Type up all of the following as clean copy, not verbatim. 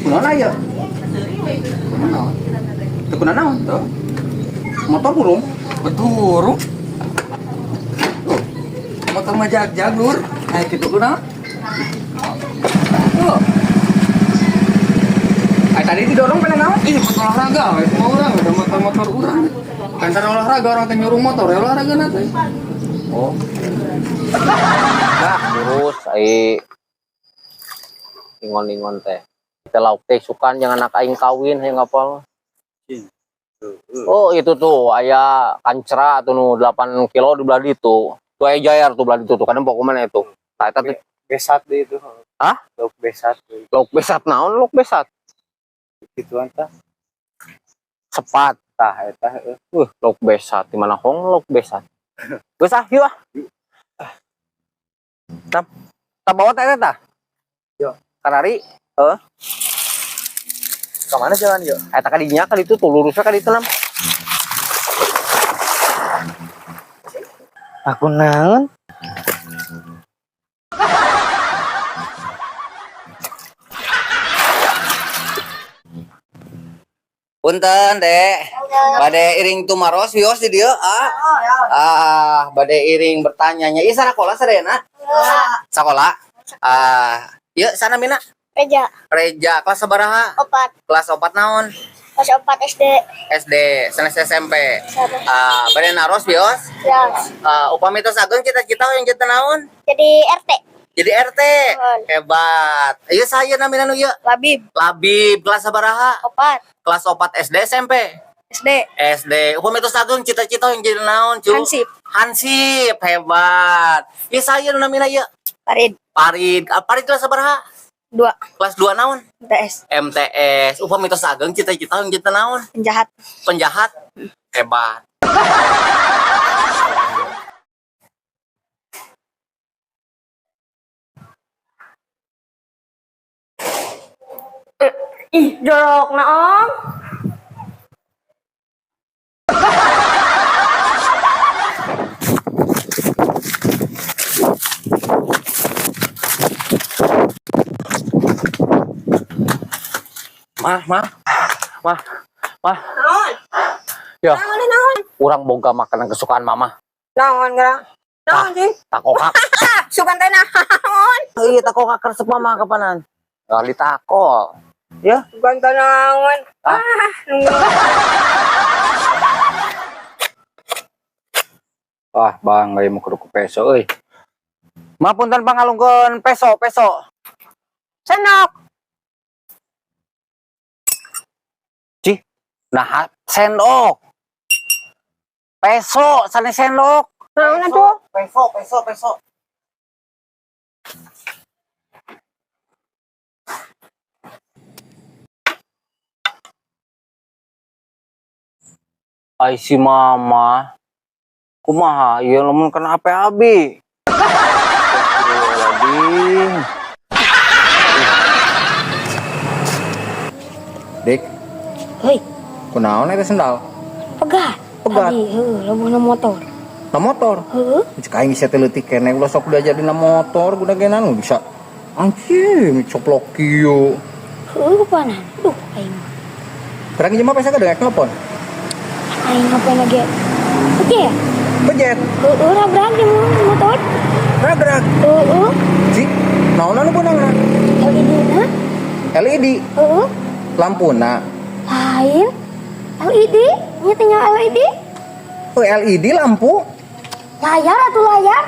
Kunaon aya? Kunaon? Teu kunaon tuh. Motor burung. Betul. Tuh. Motor mah jag lur. Kayak gitu kunaon? Tuh. Ay, tadi didorong pada naon? Ih, motor olahraga, itu mah urang, ada motor-motor urang. Kan olahraga orang teh nyuruh motor, ya olahraga nanti. Oh. Nah, terus ai ingon-ingon teh. Teh lauk teh sukan jangan anak aing kawin hayang ngapal. Oh, itu tuh aya kancra tuh nu 8 kilo di belah ditu. Tuh aya jayar tuh belah ditu tuh kadang pokoknya itu. Tah eta tuh Besat deh itu. Hah? Lauk besat. Lauk besat naon lauk besat? Gituan tah. Sepat. Tah eta heueuh. Lauk besat di mana hong lauk besat. Geus ah, yuk ah. Tah, tah bawa teh eta tah. Yo. Karari, heuh. Ke mana jalan yuk? Eta ka dinya ka ditu tuh lurusnya ka ditu nam. Aku naon? Punten, Dek. Bade iring tumaros wios di dieu, ah. Ah, bade iring bertanyanya. Ieu sakola sadayana? Sakola. Ah, ieu sana mina? Reja. Reja kelas sabaraha? 4. Kelas 4 naon? Kelas 4 SD. SD, sanes SMP. Sama. Ah, bade naros wios? Ya. Ah, upami tos ageung cita-cita hoyong jadi naon? Jadi RT. Jadi RT. Mohon. Hebat. Ieu saya namina nu ieu? Labib. Labib kelas sabaraha? 4 Kelas 4 SD SMP? SD. SD. Upami tos ageung cita-cita hoyong jadi naon, Cu? Hansip. Hansip, hebat. Ieu saya nu namina ieu? Farid. Farid. Ah, Farid kelas sabaraha? 2. Kelas 2 naon? MTS. MTS. Upami tos ageung cita-cita hoyong jadi naon? Penjahat. Penjahat. Hebat. Ih, jorok na om. Mah, mah. Mah. Mah. Naon? Ya, Naon naon? urang boga makanan kesukaan mama. Naon geura? Naon sih? Takokak. Ah, sugan teh naon? Iya, takokak resep mama kapanan. Kali tako. Ya, Sugan teh naon? Ah. Ah, nunggu. Wah, bang, kayak mau kudu peso euy. Mah punten pangalungkeun peso, peso. Senok. Cih. Nah, sendok. Peso, sanes sendok. Naon atuh? Peso, peso, peso. Ai si mama. Kumaha ieu lamun kena HP abi. Astagfirullahaladzim. Dik, Hei, kunaon eta sendal? pegat. Pegat. Tadi, heuh, leuweuna motor. Na motor. Heuh. Cek aing geus teh leutik keneh ulah sok diajar dina motor guna genan bisa. Anjing, coplok kieu. Heuh, kapanan? Duh, aing. Terang jelema pesa kada telepon. Aing ngapain lagi? Oke ya? Pejet, Heueuh, ragrag di motor. ragrag. Heueuh, Cik, naon anu beunangna? LED na. LED, Heueuh, lampuna. lain. LED, nya tinggal LED. Oh, LED lampu, Layar atau layar?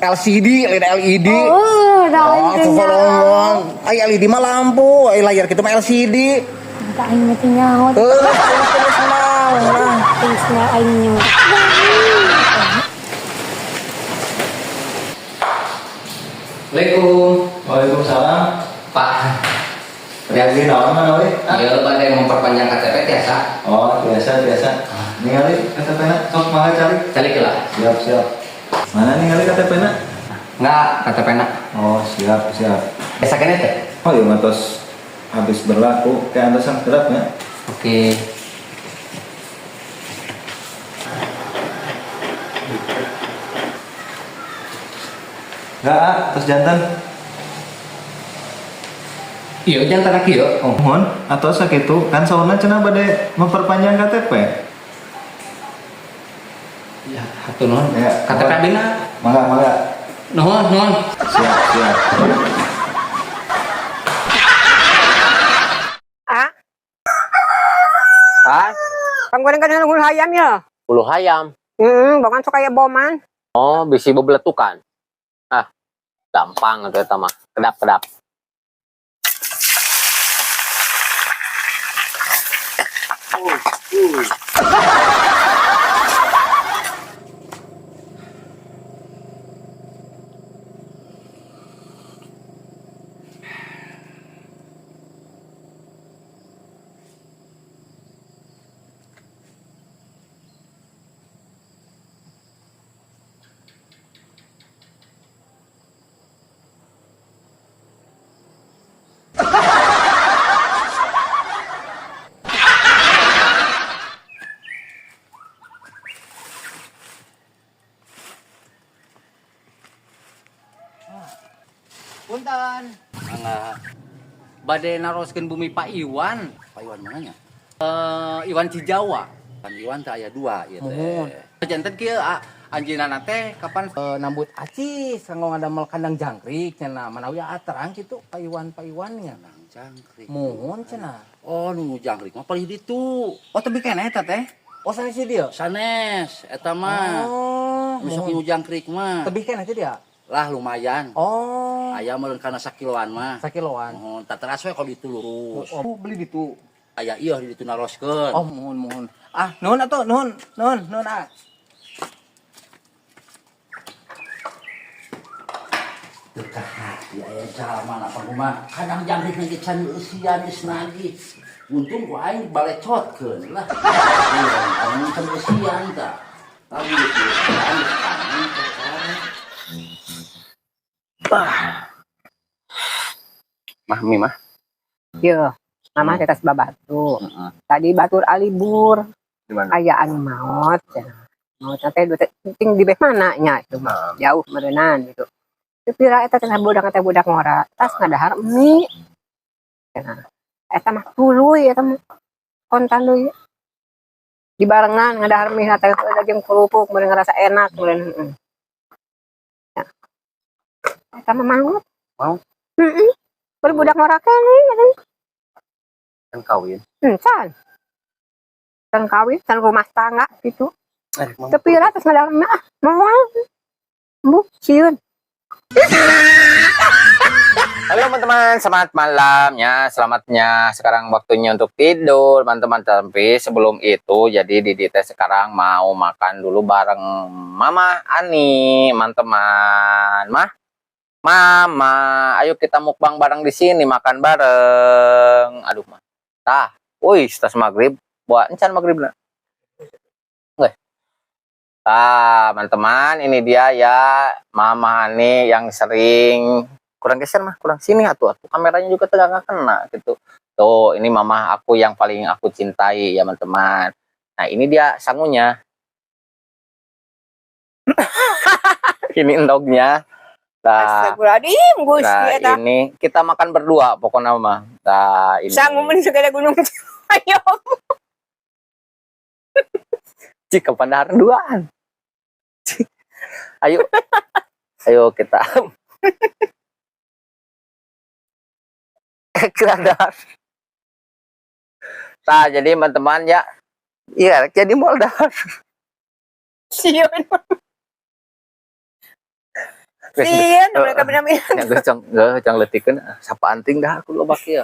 LCD, lain LED. Oh, lain Oh, teh ngomong. Ai LED mah lampu, ai layar kitu mah LCD. Entah aing mah teu nyaho. Heuh, terus naon lah. Ting sendal aing nyaho. Assalamualaikum. Waalaikumsalam. Pak. Lagi naon mana we? Iya, bade memperpanjang KTP tiasa. Oh, biasa biasa. Ningali KTP-na sok mangga cari. Calik lah. Siap, siap. Mana ningali KTP-na? Enggak, KTP na. Oh, siap, siap. Biasa kene teh. Oh, iya mah tos habis berlaku kayak antosan gelap ya. Oke. Enggak, ah, terus janten. Iya, janten kieu. Oh, mohon atau sakitu kan saurna cenah bade memperpanjang KTP. Ya, hatur nuhun. Ya, KTP abina. Mangga, mangga. Nuhun, nuhun. Siap, siap. Ah, Hah? panggoreng kan hulu hayam ya. Hulu hayam. Heeh, bukan suka ya boman. Oh, bisi bebeletukan. Ah, gampang itu eta mah. Kedap-kedap. Punten. Mangga. Bade naroskeun bumi Pak Iwan. Pak Iwan mana nya? Eh, Iwan Cijawa. Pan Iwan teh aya dua ieu teh. Muhun. Janten kieu anjeunna teh kapan nambut acis kanggo ngadamel kandang jangkrik cenah, manawi terang kitu Pak Iwan, Pak Iwan nya. Kandang jangkrik. Muhun cenah. Oh, nu jangkrik mah palih ditu. Oh, tebi keneh eta teh. Oh, sanes si dieu. Sanes eta mah. Oh, Nu sok muhun. nu jangkrik mah. Tebih keneh teh dia. Lah lumayan. Oh, Aya meureun kana sakiloan mah. sakiloan. Muhun tah teras we kalau ditu lurus. Oh, beli ditu. Aya ieu di ditu naroskeun. Oh, muhun, muhun. Ah, nuhun atuh, nuhun, nuhun, nuhun ah. Teu kahati aya jalma apa kumaha. Kandang jangkrik ge can eusian geus nagih. Untung ku aing balecotkeun lah. Iya, can eusian tah. Tapi geus eusian geus panen teh. Mah, mi mah. Yo, mama teh tas babatu. Heeh. Tadi batur alibur, Di mana? aya anu maot cenah. Maot teh duit ting di beh mana nya itu mah. Jauh meureunan gitu. Teu pira eta cenah budak teh budak ngora, tas ngadahar mie. Cenah. Eta mah tuluy eta mah kontan deui. Dibarengan ngadahar mie teh jeung kerupuk meureun ngerasa enak meureun heeh. Ya. Eta mah maot. Maot? Heeh. Baru budak ngora keneh. Kan kawin. Can. Can kawin, can rumah tangga gitu. Eh, mau. Tapi lah terus ngadahar mie ah, moal. Bu, sieun. Halo teman-teman, selamat malam ya. Selamatnya sekarang waktunya untuk tidur, teman-teman. Tapi sebelum itu, jadi Didi teh sekarang mau makan dulu bareng Mama Ani, teman-teman. Mah, Mama, ayo kita mukbang bareng di sini, makan bareng. Aduh, mah. Tah, wih, tas maghrib. Buat encan maghrib lah. Nggak. Tah, teman-teman, ini dia ya Mama Ani yang sering kurang geser mah, kurang sini atuh, atuh kameranya juga tegak kena gitu. Tuh, ini mama aku yang paling aku cintai ya teman-teman. Nah, ini dia sangunya. Ini endognya. Nah, Astagfirullahaladzim, Gusti nah eta. ini kita makan berdua pokoknya mah. Nah, ini. Sangu mun segala gunung ayo. Cik kepada duaan. Cik. Ayo. Ayo kita. Keadaan. Nah, jadi teman-teman ya. Iya, jadi moldar. Sieun. Sieun mereka benar-benar. Ya, geus cang, geus cang leutikeun sapaan ting dah aku loba kieu.